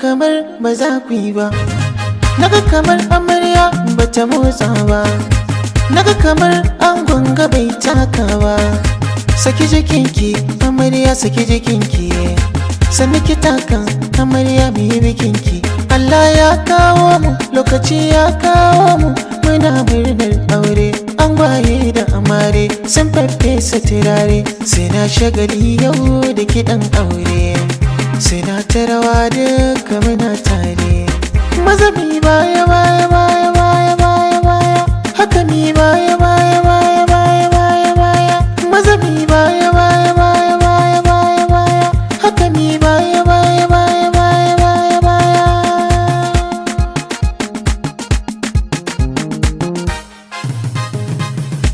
Kamar ba za ku yi ba. Naga kamar amarya bata motsa ba. Naga kamar angon ga bai taka ba. Saki jikinki amarya, saki jikinki. Sannu ki taka amarya, mu yi bikinki. Allah ya kawo mu, lokaci ya kawo mu, muna murnar aure. Angwaye da amare sun farfesa turare, suna shagali yau da kiɗan aure. Suna ta rawa duka muna tare. Maza mi baya baya baya baya baya baya. Haka mi baya baya baya baya baya baya. Maza mi baya baya baya baya baya baya. Haka mi baya baya baya baya baya baya.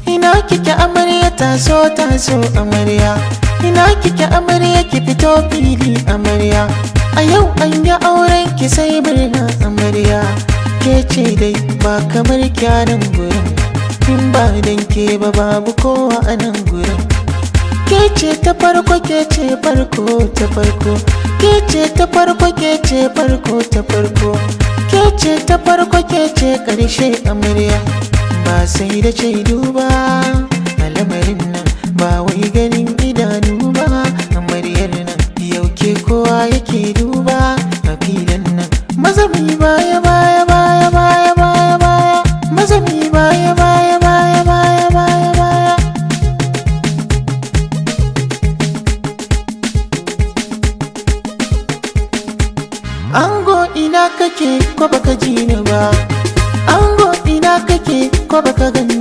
Ina kike amarya, taso taso amarya. Ina kike amarya, ki fito fili amarya. A yau an yi auren ki, sai murna amarya. Ke ce dai ba kamar kyanan gurin. In ba dan ke ba, babu kowa a nan gurin. Ke ce ta farko, ke ce farko ta farko. Ke ce ta farko, ke ce farko ta farko. Ke ce ta farko, ke ce karshe amarya. Ba sai da shaidu ba a lamarin nan, ba wai ganin idanu ba. Amaryar nan yau ke kowa yake duba a filin nan. Maza mi baya baya baya baya baya baya. Maza mi baya baya baya baya baya baya. Ango ina kake ko baka ji ni ba? Ango ina kake ko baka gani